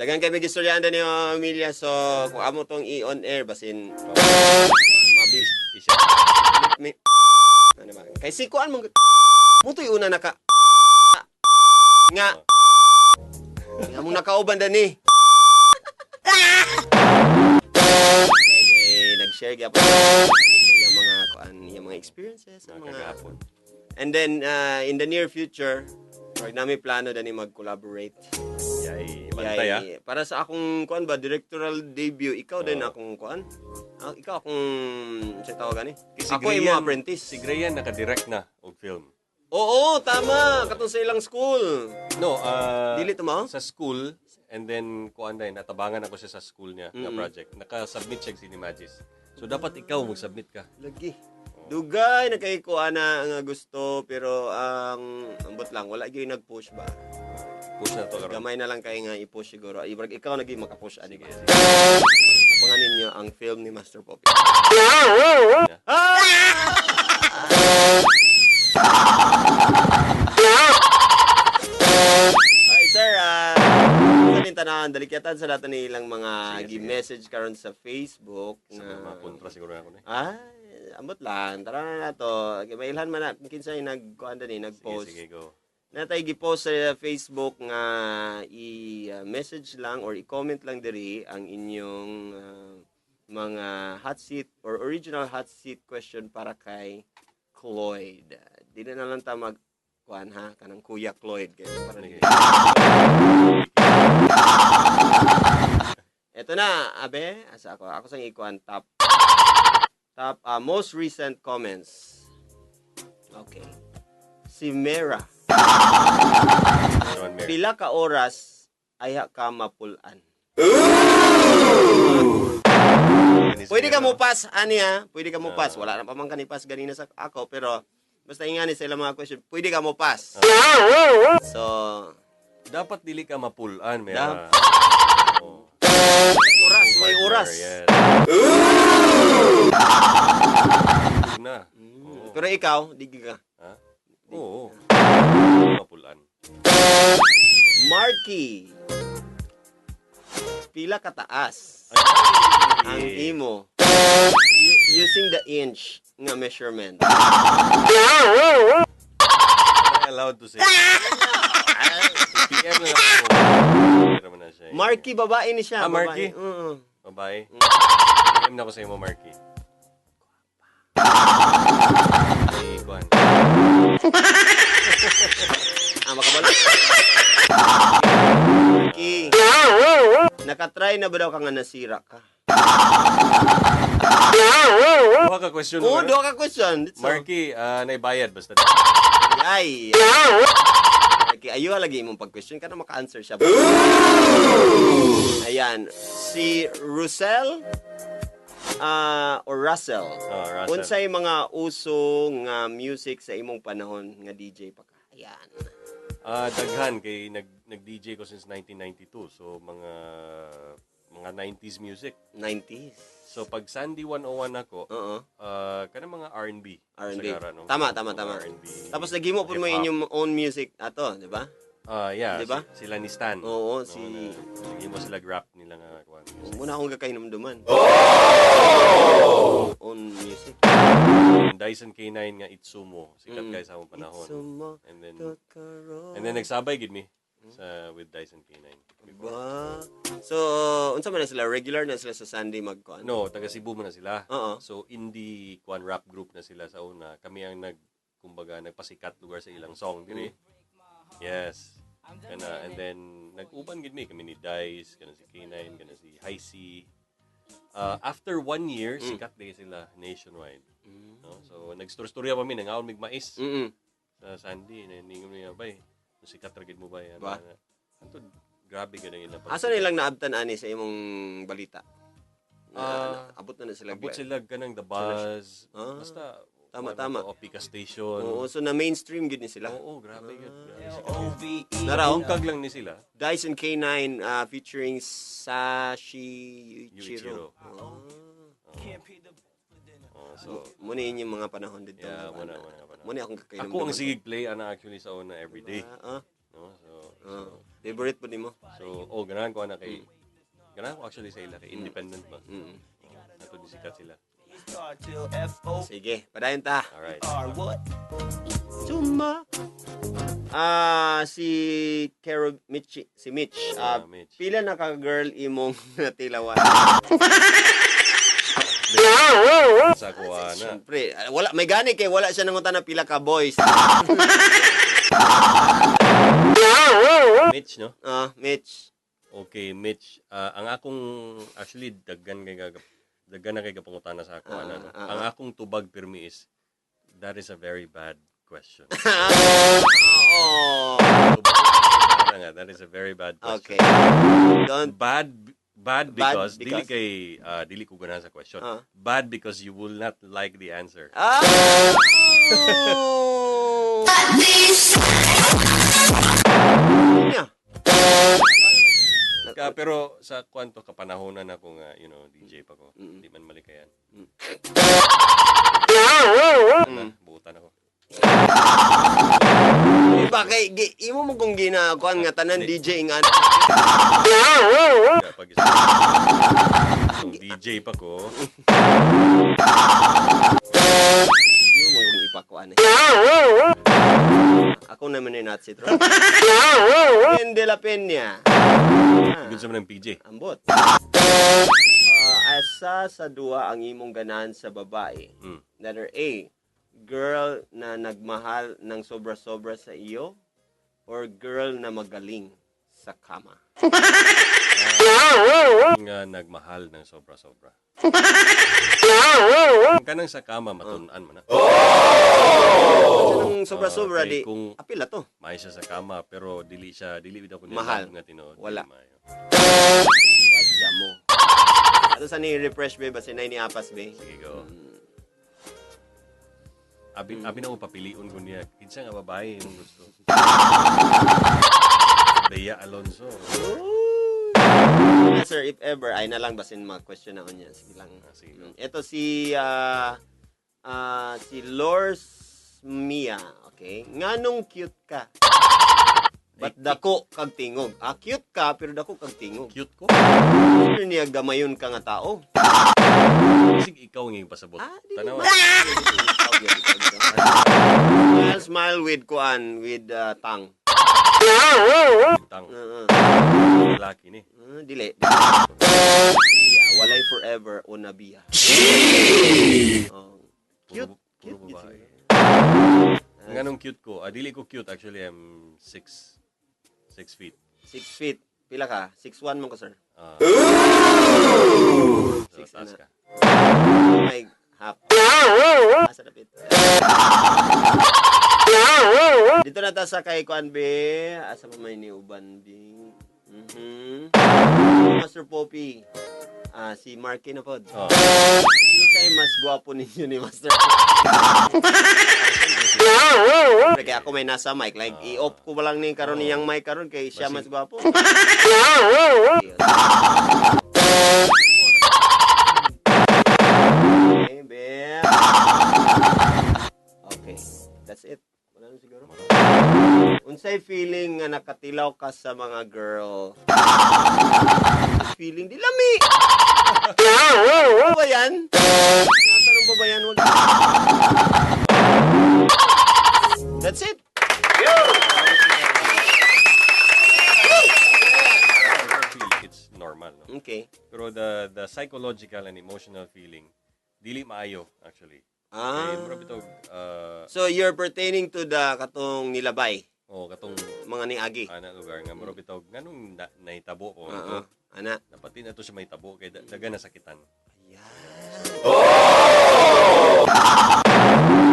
Dagan kami gistoryahan ni Amelia, so kung amo tong i-on air basin mabis Isa. may ano ba kay si kuan mong mutoy una naka nga nga mong nakauban dani kay nag-share gyapon sa iyang mga kuan, iyang mga experiences, ang Mga mga kagahapon. And then in the near future, right, nami plano dani mag-collaborate. Yay, bantay ah. Yay. Para sa akong kuan ba, directorial debut, ikaw din Oo. Akong kuan. Ah, ikaw akong sa tawag gani. Si Ako imo apprentice. Si Grayan naka-direct na og film. Oo, tama. Katong sa ilang school. No, Dili to mo? sa school and then kuan na natabangan ako siya sa school niya nga project. Naka-submit siya sa Cinemagis. So dapat ikaw mag-submit ka. Lagi. Dugay na kay ko ana nga gusto, pero ang ambot lang wala gyud nag-push ba. Push na to karon. Gamay na lang kay nga i-push siguro. Ibrag ikaw nagi maka-push ani ba. Sige. Abangan ninyo ang film ni Master Poppy. Ah! Ay, sir, ah, tanan, dalikyatan sa nato ni ilang mga Sige, sige. gi-message karon sa Facebook Sa nga mga kontra siguro ako na. Ah, ambot lang. Tara na nato. Kay mailhan man na kinsa yung nagkuan dani, Sige, nag-post. sige, go. Natay gi-post sa Facebook nga i-message lang or i-comment lang diri ang inyong mga hot seat or original hot seat question para kay Cloyd. Dili na lang ta mag kuan ha, kanang Kuya Cloyd kay para Sige. Eto na, abe, asa ako? Ako sang ikuan top top most recent comments. Okay. Si Mera. John Mayer. Pila ka oras ayha ka mapulan? Pwede ka mo pass ani ha? Pwede ka mo pass. Wala na pa man ka ni pass ganina sa ako, pero basta ingani sa ilang mga question, pwede ka mo pass. So, Dapat dili ka mapulan, Mera. Oh. Oras, may oras. Yes. Na. Oo. Pero ikaw, di ka. Ha? Oo. Mapulan. Marky. Pila kataas ang imo using the inch nga measurement? Am I allowed to say? PM na lang ako. Pero man na siya eh. Marky, babae ni siya. Ah, Marky? Babae. Oo. Babae. PM na ako sa imo, Marky. Ay, kuan. Ah, makabalo. Marky. Nakatry na ba daw ka nga nasira ka? Duha ka question. Oo, no? duha ka question. It's Marky, naibayad basta. Ay. Marky, ayo lagi imong pag-question ka na maka-answer siya. Ayan, si Russell or Russell. Oh, Russell. Unsay mga uso nga music sa imong panahon nga DJ pa ka? Ayan. Ah, daghan kay nag DJ ko since 1992. So mga 90s music. 90s. So pag Sandy 101 ako, kanang mga R&B. R&B. Sagara, no? Tama, tama, Mga tama. R&B. Tapos naghimo pud mo Hip-hop. inyong own music ato, di ba? Ah, yeah. Di ba? Sila ni Stan. Oo, No, naghimo sila rap nila nga kuan. Muna akong gakahinumduman. Own music. And Dyson K9 nga Itsumo, sikat kay sa among panahon. Itsumo And then nagsabay gid mi sa with Dyson K9 before. Ba? So, unsa man na sila? Regular na sila sa Sunday magkuan? No, taga Cebu man na sila. Oo. So indie kuan rap group na sila sa una. Kami ang nag kumbaga nagpasikat lugar sa ilang song diri. Yes. Kana and then nag-uban gid mi kami ni Dice, kana si K9, kana si Hi-C. After one year, sikat din sila nationwide. No? So nag-story-storya pa mi, nangaon mig mais sa Sandy, na ningon niya bay. Sikat ra gid mo bay. Ano, Ba? ano. Antod grabe gid ang ilang Asa nilang naabtan ani sa imong balita? Na, abot na na sila. Abot sila kanang The Buzz. Basta Tama, kuwan tama. to, Opika Station. Oo, so na mainstream gid ni sila. Oo, grabe gid. Grabe sikat. Naraw. Bungkag lang ni sila. Dyson K9 featuring Sashi Yuichiro. Yuichiro. Oh. Oh, so Muna yun yung mga panahon dito. Yeah, muna, muna, muna. Muna akong kakainom. Ako ang sigig play ana actually sa una every day. Ah, No? So Oh, favorite po nimo? So, oh, ganahan ko ana kay ganahan ko actually sa ila kay independent ba. Nato di sikat sila. Sige, padayon ta. Alright. Suma. Ah, si Kero Mitch, si Mitch. Ah, Mitch. Pila na ka girl imong natilawan? Sa ako ana. Siyempre, wala may gani kay wala siya nangutan na pila ka boys. Mitch, no? Ah, Mitch. Okay, Mitch. Ang akong actually daggan na kay kapangutana sa ako ana, no? Ang akong tubag pirmi is that is a very bad question. Oh. Tubag nga, that is a very bad question. Okay. Don't Bad bad Bad because, dili because? kay dili ko ganahan sa question. Bad because you will not like the answer. Ah! Niya. Ka, pero sa kwanto kapanahonan ako nga, DJ pa ko. Di man malikayan. Na, buutan ako. Diba kay imo mo kung ginakuan nga tanan DJ nga. Kaya pag Nung DJ pa ko, Imo mo kung ipakuan eh. Ako naman ni Natsi Tro. Ben de la Peña. Good sa man ng PJ. Ambot. Asa sa duha ang imong ganahan sa babae? Letter A, girl na nagmahal ng sobra-sobra sa iyo, or girl na magaling sa kama? Nga nagmahal ng sobra-sobra. Kanang sa kama, matun-an man na. Oh! Nang sobra-sobra Ah, kay di kung- apila to. May siya sa kama, pero dili siya, dili bitaw ko niya Mahal. love nga tinuod. Wala. Dili maayo. Wadya mo. Ato sa ni refresh be basin ni apas be. Sige, go. Abi na ko papilion ko niya. Kinsa nga babae imong gusto? Bea Alonzo. Ah, sir, if ever, ay na lang basin mga question na niya. Sige lang. Ah, sige, go. Ito si si Lors Mia, okay? Nganong cute ka? But dako kag tingog. Ah, cute ka pero dako kag tingog. Cute ko. Sure niya gamayon ka nga tao. Sige, ikaw ang iyong pasabot. Ah, di Tanawa. Smile, smile with kuan, with tang. Tang. Lalaki ni. Dili. Yeah, walay forever o nabiya. Oh. Cute. Puro Cute. babae. Nganong cute ko? Dili ko cute. Actually, I'm 6 feet. 6 feet. Pila ka? 6'1" mo ko, sir. So, Six taas na. ka. May half. Asa dapit. Dito na ta sa kay Kuan be. Asa pa may niuban ding. Master Poppy. Ah, si Marky na pod. Oh. Kinsay mas gwapo ninyo ni Master Poppy? Kaya ako may nasa mic. Like, i-off ko ba lang ni karon niyang mic karon kay siya mas gwapo. Okay, be. Okay, that's it. Wala na siguro. Unsay feeling nga nakatilaw ka sa mga girl? Feeling di lami. Ano ba yan? Tinatanong ba yan? Wag. That's it. Feel it's normal, no? Okay. Pero the psychological and emotional feeling dili maayo actually. Kay mura bitog So you're pertaining to the katong nilabay, oh katong mga niagi. ana lugar nga mura bitog nganong nahitabo ko Oo. to. Ana. Dapat din na to siya mahitabo kay daga nasakitan. Ayan.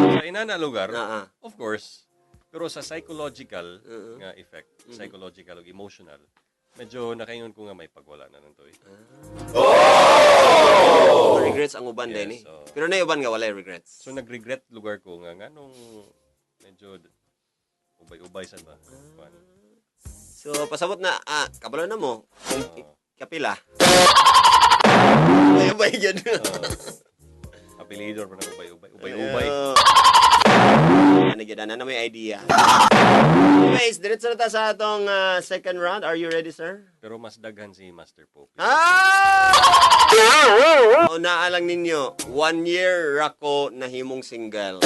Sa inana lugar, of course, pero sa psychological nga effect, psychological ug emotional, medyo nakaingon ko nga may pagwala na nang to eh. Oh! Regrets ang uban Yes, din eh. oo. Pero na uban nga walay regrets. So nag-regret lugar ko nga nganong medyo ubay-ubay sad ba? Kuan. So pasabot na kabalo na mo kung kapila. Ubay-ubay gyud. Apelyido pa na ubay-ubay. Ubay-ubay. Ana gyud ana na may idea. Anyways, diretso na ta sa atong second round. Are you ready, sir? Pero mas daghan si Master Pope. Ah! Una lang ninyo, one year rako nahimong single.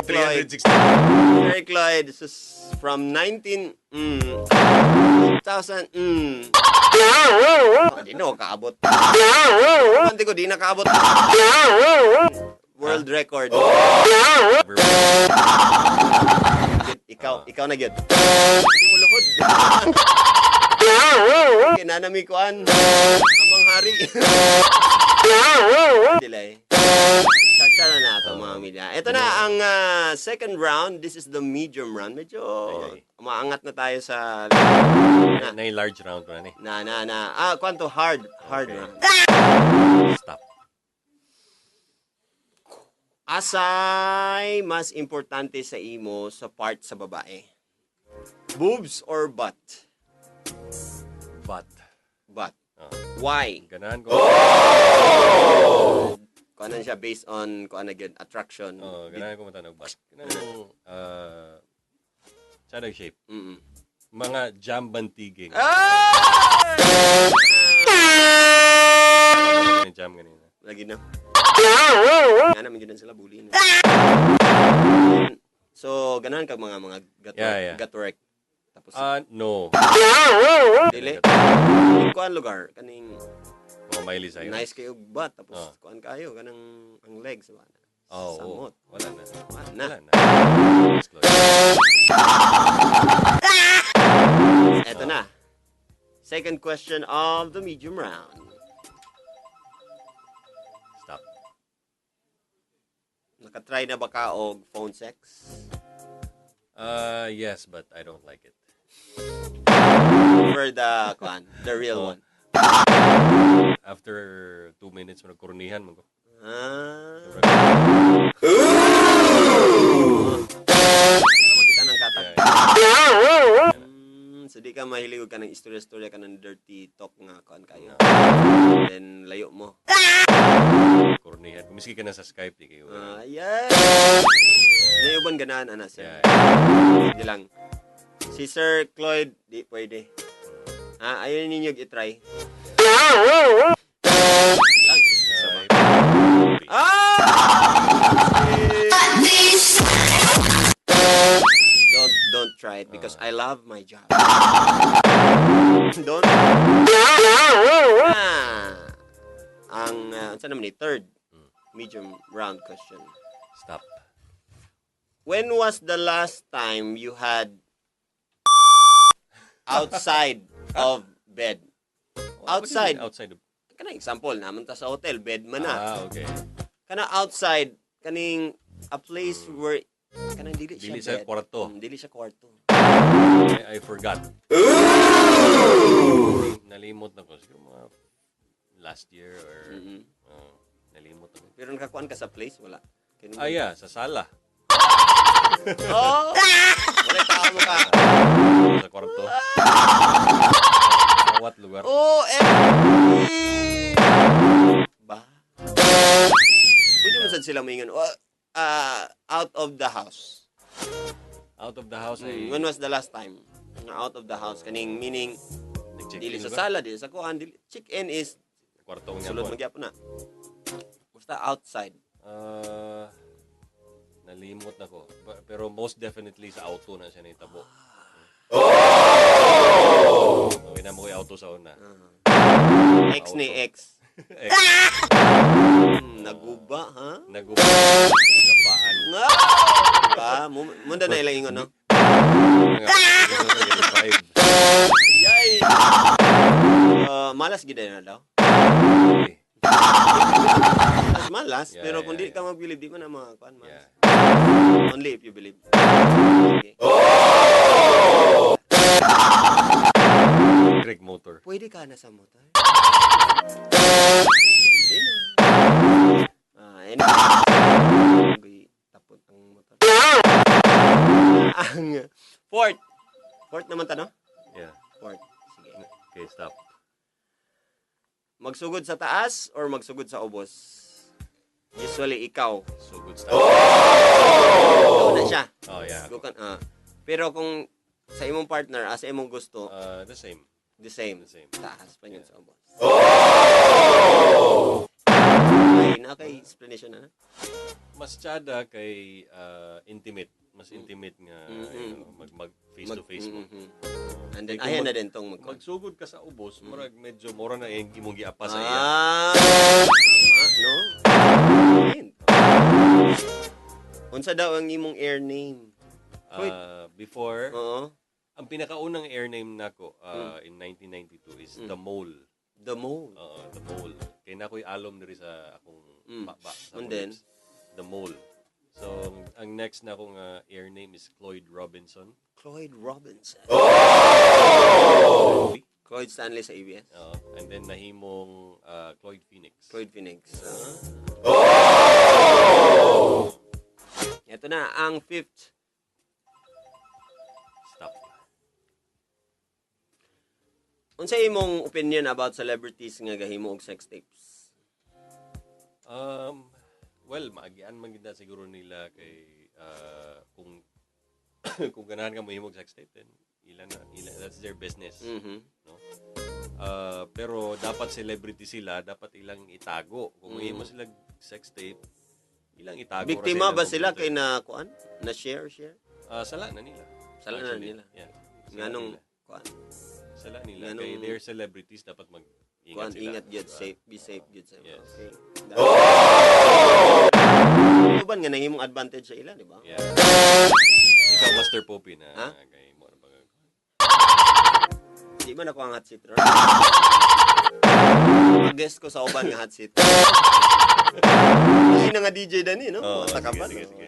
Cloyd, 360. Sir Cloyd, this is from 19 2000. Oh, di na ako kaabot. Hindi ko di na kaabot. World record. Ikaw, ikaw na gyud. Hindi mo luhod. Kinanami kuan. Amang hari. Delay. Char na na ito, mga media. Ito na ang second round. This is the medium round. Medyo Ay, ay. umaangat na tayo sa Na, na large round pa na ni. Na na na. Ah, kwanto hard hard Okay. round. Stop. Asay mas importante sa imo sa part sa babae? Boobs or butt? But. Butt. Ah. Why? Ganahan ko. Kuan na siya based on kuan na gyud attraction. Oh, ganahan ko matanong butt. Ganahan ko sa shape. Mga jam bantiging. Ah! Yung jam ganina. Lagi na. Nga naman yun sila bully na. So, ganahan kag mga gut work, gut work. Tapos Ah, no. Dili. Kuan lugar kaning Mga Miley Cyrus. nice kayo butt tapos kuan kayo kanang ang legs ba. Oh, Samot. wala na. Wala na. Wala na. Yes, Cloyd. Eto na. Second question of the medium round. Stop. Nakatry na ba ka og phone sex? Yes, but I don't like it. For the kuan, the real Oh. one. After 2 minutes, nagkurnihan man ko. Ah. Para makita ng katag. Yeah. So di ka mahilig ka ng istorya-istorya ka ng dirty talk nga kuan kayo. Then layo mo. Kurnihan. Kung miski ka na sa Skype, di kayo. Ah, yeah. Naiuban ganahan ana sir. Yeah. Sige lang. Si Sir Cloyd, di pwede. Ah, ayaw ninyo i-try. Lang, sa ba? Ah! Don't try it because I love my job. Don't. Ah. Ang unsa naman ni third medium round question. Stop. When was the last time you had outside of bed? What do you Outside. mean outside of Kana example, naman ta sa hotel, bed man na. Ah, okay. Kana outside kaning a place where kanang dili siya Dili sa bed. kwarto. Dili siya kwarto. I forgot. Nalimot na ko. Siguro mga last year or nalimot na ko. Pero nakakuan ka sa place wala. Kaya Ah, yeah. Sa sala. Oh! Wala tao mo ka. Sa kwarto. Bawat lugar. Oh, eh. Ba? Pwede mo sad sila moingon, oh, out of the house. Out of the house ay When was the last time? Na out of the house kaning meaning nag-check-in dili sa ba? sala, dili sa kuan, dili check-in is Kwarto nga sulod po. magyapon na. Basta outside. Ah, nalimot na ko. Pero most definitely sa auto na siya naitabo. Oh! Okay na mo ko'y auto sa una. Ex ni Auto. ex. Eh, Naguba, ha? Naguba. Nagabaan. Nga! Ba, munda na ilang ingon, no? Mga vibe. Yay! Malas gid na daw. Okay. Mas malas, pero kung di ka mag-believe, di mo na makakuan malas. Only if you believe. Okay. Electric motor. Pwede ka na sa motor. Hindi na. Ah, anyway. Tapot ang motor. Ang fourth. Fourth naman ta, no? Yeah. Fourth. Sige. Okay, stop. Magsugod sa taas or magsugod sa ubos? Usually ikaw. Sugod style. Ikaw na siya. Oh, yeah. Gukan, ah. Pero kung sa imong partner, sa imong gusto, The same. the same. The same. Taas pa yun sa ubos. Oh! Ay, na kay explanation na. Mas tsada kay intimate. Mas intimate nga mag face to face mo. And then, Kay kung ayan na din tong mag Magsugod ka sa ubos, murag medyo mura na yung imong giapa sa iya. Ah, tama, no? Ayun. Unsa daw ang imong air name? Wait. Before, Oo. ang pinakaunang air name nako in 1992 is The Mole. The Mole. Oo, The Mole. Kay nakoy alom diri sa akong baba. Sa And akong then? lips. The Mole. So, ang next na akong air name is Cloyd Robinson. Cloyd Robinson. Oh! Cloyd Stanley sa ABS. Oo, and then nahimong Cloyd Phoenix. Cloyd Phoenix. Oh! Ito na, ang fifth. Stop. Unsa imong opinion about celebrities nga gahimo og sex tapes? Well, maagian man gid na siguro nila kay kung kung ganahan ka mohimog sex tape, then ila na, ila, that's their business. No? Pero dapat celebrity sila, dapat ilang itago. Kung mahimo sila sex tape, ilang itago ra Biktima sa ba ilang sila computer. kay na kuan? Na share share? Sala na nila. Sala na Actually, nila. yeah. Sala Nganong nila. kuan? Sala nila. Nganong- Kay they're celebrities, dapat mag ingat Kuan sila. ingat gyud, Diba? safe, be safe gyud sa Yes. Okay. Oh! Uban nga nahimong advantage sa ila, di ba? Yeah. Ikaw, Master Poppy, na Ha? kay mo na ba? Di man ako ang hot seat ron. Guest ko sa uban nga hot seat. Hindi na nga DJ Dani, no? Oo, Mata ka sige, ba, sige, no? sige.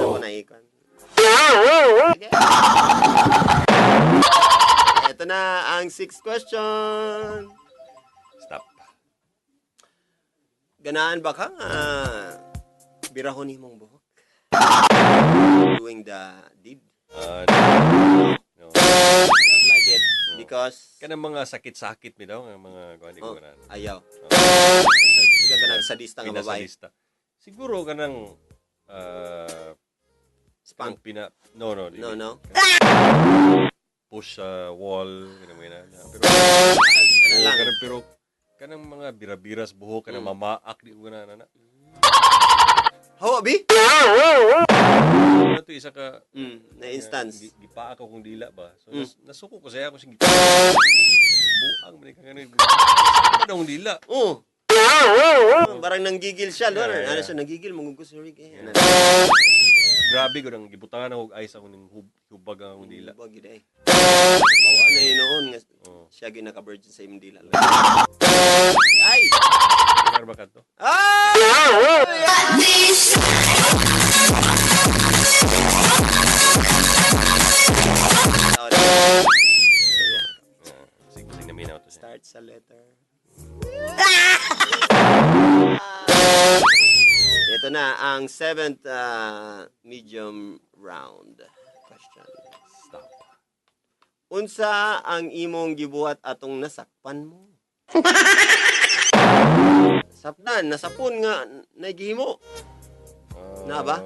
Ako na ikon. Sige. Ito na ang sixth question. Stop. Ganaan ba ka nga birahon imong buhok? Doing the deed? No. Don't like it because Kanang mga sakit-sakit mi daw nga mga kuan di ko oh, ganahan. ayaw. Di ka ganang sadista nga babae. Pinasadista. Siguro kanang Spank. pina no no di No, no. Push sa wall kanang mga na. Pero Ano oo, lang. kanang pero kanang mga birabiras buhok kanang mamaak di ko ganahan na. Hawa, bi? Ano to isa ka Na instance. Gipaa ko kung dila ba. So nasuko ko saya ako sing buang man ka ganun. Anong dila? Oh. Parang nanggigil siya, no? Yeah, yeah. Ano siya, nanggigil, mangugos si Rick. Eh. Ano? Grabe ko nang gibutangan ako og ice ako ning hubag ang akong dila. Bagi day. Bawaan na yun noon. Nga, Oo. siya gyud naka-virgin sa imong dila. Ay! Ano ba ka to? Ah! Sige, sige naminaw to siya. Start sa letter. Ito na ang seventh medium round question. Stop. Unsa ang imong gibuhat atong nasakpan mo? Sapnan, nasapon nga nagihimo. Na ba?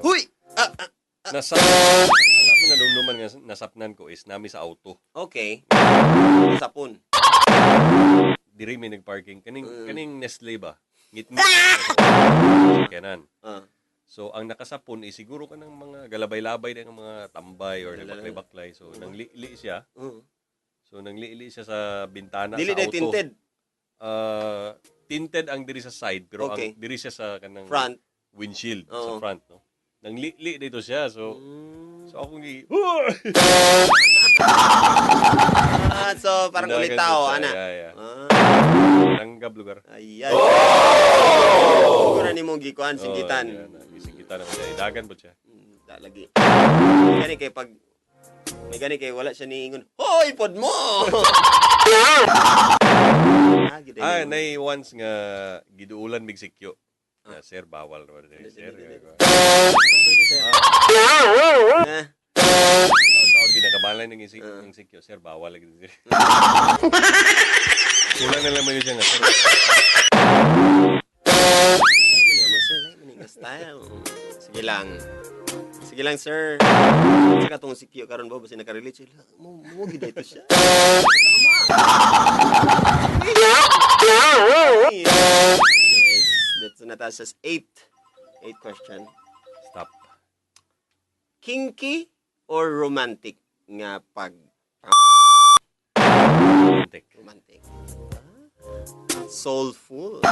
Huy! Ah, ah, Nasa ang akong nadumduman nga nasapnan ko is nami sa auto. Okay. Sapon. Diri may nagparking kaning kaning Nestle ba? Ngitngit. Kanan. Ah. So ang nakasapon is siguro kanang mga galabay-labay na ng mga tambay or nagbaklay-baklay. So nanglili siya. So nanglili siya sa bintana Dili sa na auto. tinted. Tinted ang diri sa side pero Okay. ang diri siya sa kanang Front. windshield Oo. sa front, no. Nanglili dito siya. So so akong gi Ah, so parang Tindagan ulitaw, siya. ana. Yeah, yeah. Ah, Tanggap lugar. ayan. Oh! Siguro ni mong gikuan, singgitan. Oh, yeah, na, singgitan ako siya. Idagan po siya. Da lagi. May gani kay pag may gani kay wala siya niingon. Hoy, pod mo. Ah, gid Ah, ay. nay once nga giduulan mig sikyo. Na sir bawal raw diri, sir. Pwede sir. Ah, Taon-taon ginakabalay ng ng sikyo, sir bawal lagi diri. Kulang na lang man yun siya nga sir. Style. Sige lang. Sige lang, sir. Sa katong si Kyo karon ba basta nakarelate sila. Mo gid ito siya. Tama. Anyways, that's Natasha's eight question. Stop. Kinky or romantic nga pag Romantic. Romantic? Soulful.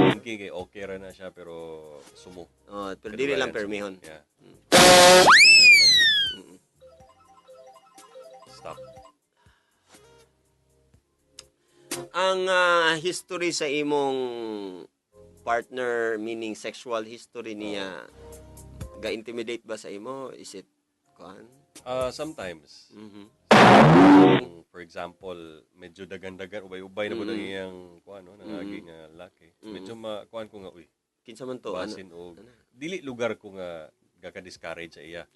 Kinky kay okay ra na siya pero sumo. Oh, pero dili lang permihon. Yeah. Stop. Ang history sa imong partner, meaning sexual history niya, ga-intimidate ba sa imo? Is it kuan? Sometimes. Kung, for example, medyo dagan-dagan, ubay-ubay na po ang iyang kuan no, nangagi nga laki. Medyo ma kuan ko nga, uy, Kinsa man to? Ano? Basin og dili lugar ko nga gaka-discourage sa iya.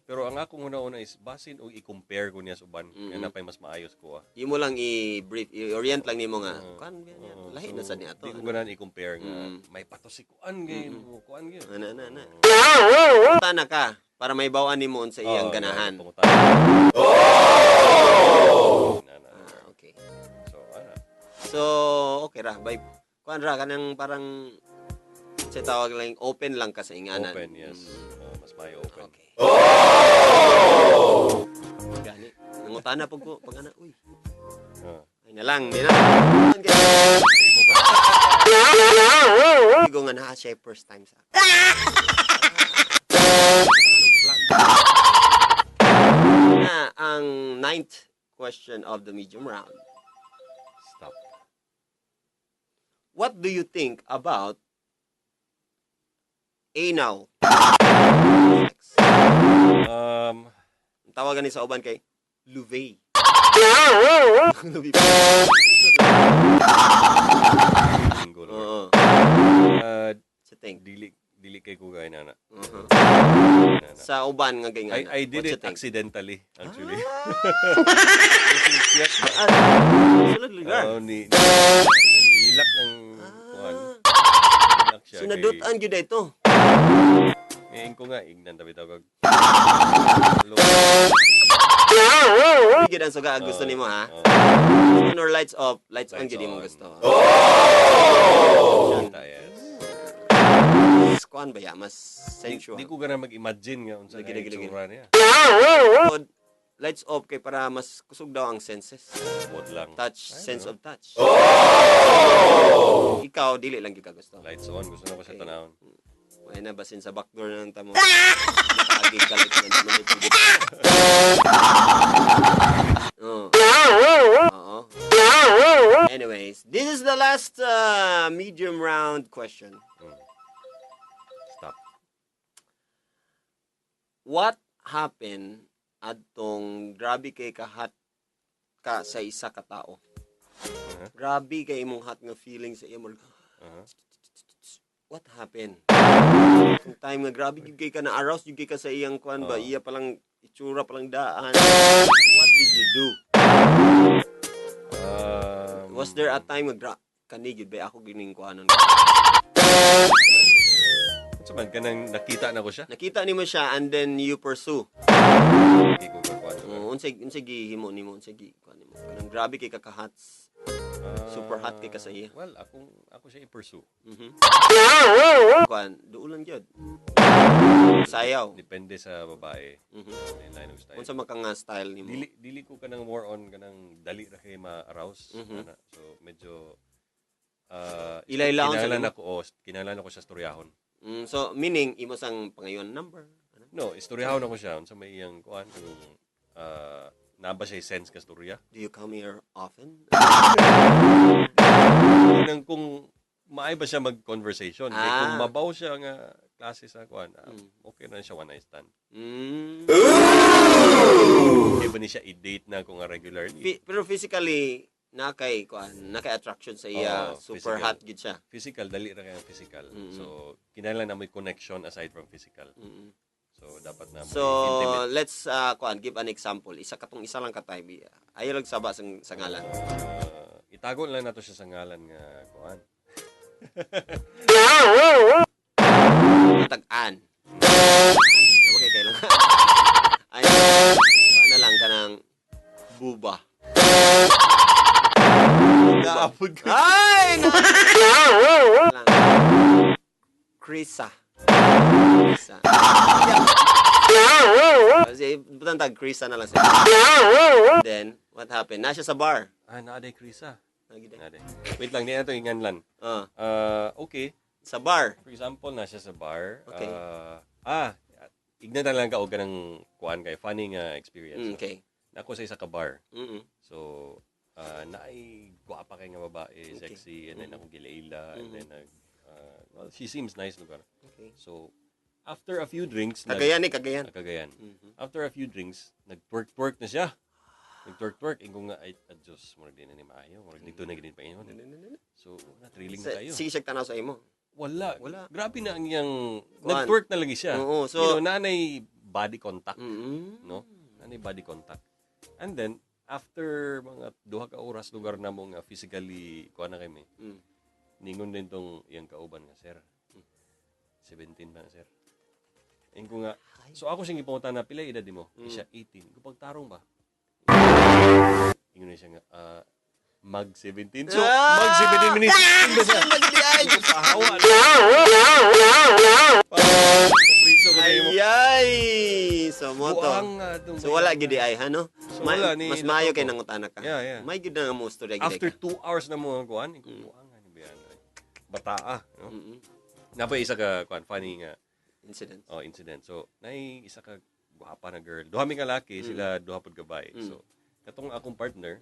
Pero ang akong una-una is basin og i-compare ko niya sa uban nga napay mas maayos ko ah. Imo lang i-brief, i-orient lang nimo nga. Kuan ganyan. Oo, Lahi so, na sa niya ato. di ko Ano? ganahan i-compare nga may pato si kuan gay, kuan gay. Ano, ano, ano. Tana ka para may bawaan nimo unsa iyang Oo, ganahan. pangutana. Oh! Na, na, na. Ah, okay. So, ana. So, okay ra. Bay, kuan ra kanang parang sa tawag lang, open lang ka sa inganan. Open, yes. Mas may open. Okay. Oh! Gani. Nangutana pag ko pag ana, uy. Ay na lang, di na. Igo nga naa siya first time sa. Na ang ninth question of the medium round. Stop. What do you think about anal sex? Ang tawagan ni sa uban kay Luve. Luve. Linggo lang. Oo. Sa think. Dili kay ko gay nana. Nana. Sa uban nga gay nga. I did What you it think? accidentally, actually. Ah, sulod lugar. Oo, ni ilak ang kuan. Ilak siya. So nadutan gyud ito. Ngayon ko nga, ignan tabi tawag. Gyud ang suga ang gusto nimo ha. Oo. On or lights off, lights on Lights gyud imong on. gusto. Kita, yes. Mas kuan ba ya? Mas sensual. Di ko gana mag-imagine nga unsa Lagi, na lagi, lagi. itsura niya. Pod, lights off kay para mas kusog daw ang senses. Pod lang. Touch, Ay, sense no? of touch. Ikaw dili lang gyud ka gusto. Lights on, gusto na ko siya Okay. tanawon. Wala na basin sa backdoor na ng tamo. Nakaagi kalit na di man ito. Oo. Oo. Anyways, this is the last medium round question. Stop. What happened adtong grabe kay ka-hot ka sa isa ka tao? Grabe kay imong hot nga feeling sa imo. What happened? Yung time nga grabe gyud kay ka na arouse gyud kay ka sa iyang kuan ba, iya palang itsura palang daan. What did you do? Was there a time nga kani gyud ba ako gining kuanon? Unsa man kanang nakita na ko siya? Nakita nimo siya and then you pursue. Di ko kakuan. Oh, unsay gihimo nimo, unsay gi kuan nimo? Kanang grabe kay ka ka-hots. Super hot kay ka sa iya. Well, ako siya i-pursue. Kuan, duulan gyud. Sayaw. Depende sa babae. In line of style. Unsa man ka nga style nimo? Dili ko kanang more on kanang dali ra kay ma-arouse. Ana. So medyo Ilaylaon sa kinahanglan imo? ako, oh, kinahanglan ako sa istoryahon. So meaning imo sang pangayon number. Ano? No, istoryahon ako siya unsa may iyang kuan kung naa ba siya sense ka istorya. Do you come here often? Nang kung maay ba siya mag-conversation. Kay kung mabaw siya nga klase sa kuan, okay na siya one night stand. Kay ba ni siya i-date na ko nga regularly? Pero physically na kay kuan, na kay attraction sa iya, Oo, super physical. hot gid siya. Physical, dali ra kay ang physical. So kinahanglan na may connection aside from physical. So dapat na So intimate. let's kuan, give an example. Isa katong isa lang ka time. Ayaw lang saba sa ngalan. Itago lang nato siya sa ngalan nga kuan. Tag-an. Okay, kailangan. Ay, ano lang ka ng buba. Naapod ko. Ay! Na! Lang. Krisa. Krisa. Kasi butang tag Krisa na lang siya. Then, what happened? Na siya sa bar. Ah, naaday Krisa. Nagide. Naaday. Wait lang, di na ito inganlan. Ah, Okay. sa bar. For example, na siya sa bar. Okay. Igna na lang ka og kanang kuan kay funny nga experience. Okay. Nako sa isa ka bar. So, naay gwapa kay nga babae, sexy, and then ako gilaila, and then well, she seems nice lugar. Okay. So, after a few drinks, Cagayan ni, Cagayan. Cagayan. After a few drinks, nag-twerk-twerk na siya. Nag-twerk-twerk, ingko nga, ay, adios, murag di na ni maayo, murag dito na ganit pa ingon. So, na thrilling na kayo. Sige siya tanaw sa imo. Wala. Wala. Grabe na ang iyang, Kuan. nag-twerk na lagi siya. Oo, so- you know, naanay body contact. No? Naanay body contact. And then, after mga 2 ka oras lugar na mo nga physically, kuha na kami. Ningon din tong iyang kauban nga, sir. 17 ba na, sir? Ingko nga, so ako siyang ipangutan na, pila edad mo? Siya, 18. Kung pagtarong ba? Ingon na siya nga, mag 17. So, mag 17 minutes. Ingon siya. Ay, Pahawa. Priso ko sa imo. Ay, so mo to. Buang nga itong So wala gid ay ha no. So, wala ni mas maayo kay nangutana ka. Yeah, yeah. May gid na nga mo istorya gid After ka. 2 hours na mo ang kuan, ikaw buang nga ni Bian. Bataa, no? Napay isa ka kuan funny nga Incident. oh incident. So, nay isa ka gwapa na girl. Duha mi ka laki, sila duha pud gabay. So, katong akong partner,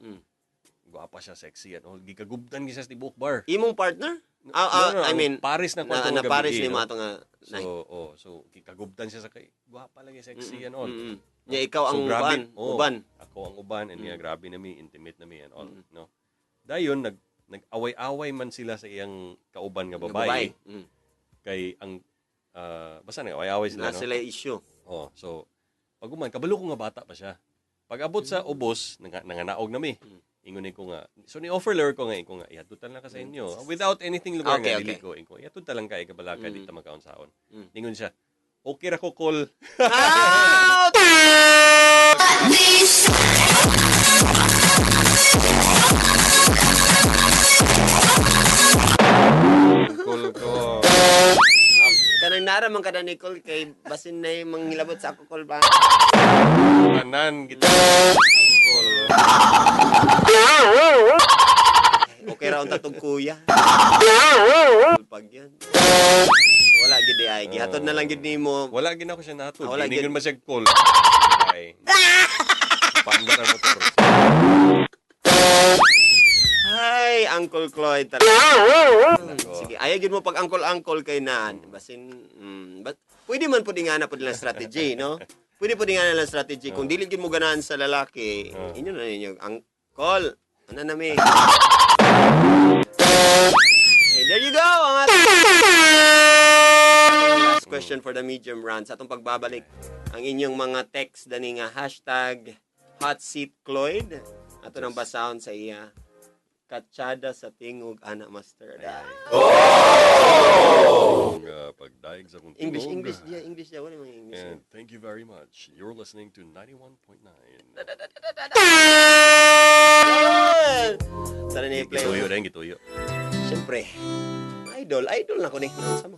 gwapa siya, sexy and all. Gikagubdan gyud siya sa tibuok bar. Imong partner? No, I ang mean, Paris na na, kwarto na gabi, Paris ni no? mo ato nga night. So, oh, so gikagubdan siya sa kay gwapa lagi, sexy and all. Nya ikaw ang So, grabe. uban, Oo, uban. Ako ang uban and niya grabe na mi, intimate na mi and all, no. Dayon nag-away-away man sila sa iyang kauban nga Nga babae kay ang basta nag-away-away sila, Na no. sila issue. Oh, so pag uman kabalo ko nga bata pa siya. Pag abot sa ubos, nanganaog na mi. Ingon ko nga. So ni offer lure ko nga ingon nga ihatod lang ka sa inyo without anything lugar Okay, nga okay. dili ko ingon ihatod lang ka ikabalaka di ta magkaon-saon. Ningon siya, okay ra ko call. Out! Call ko. Kanang naraman ka na Nicole kay basin na yung manghilabot sa ako call ba. Tanan kita. Call. Okay ra unta tong kuya. Pag yan. Wala gid di ay gihatod na lang gid nimo. Wala gid ako siya nahatod. Ah, wala Ningon gid. man siya call. Ay. Paandar ang motor. Hi, Uncle Cloyd talaga. Sige, ayaw gid mo pag uncle-uncle kay naan. Basin but pwede man pud nga na pud lang strategy, no? Pwede pud nga na lang strategy. Kung dili gid mo ganahan sa lalaki, inyo na ninyo uncle. Ano na mi? Hey, there you go. Ang ating last question for the medium round. Sa atong pagbabalik, ang inyong mga text dani nga hashtag hot seat Cloyd. Ato nang basahon sa iya. Katsada sa tingog, ana master. Ang pagdaig sa akong English, tingog. English diya, English diya. Wala mga English. And thank you very much. You're listening to 91.9. Yun! Sana ni play. Gituyo rin, gituyo. Siyempre, idol, idol na ko ni. Sa mo.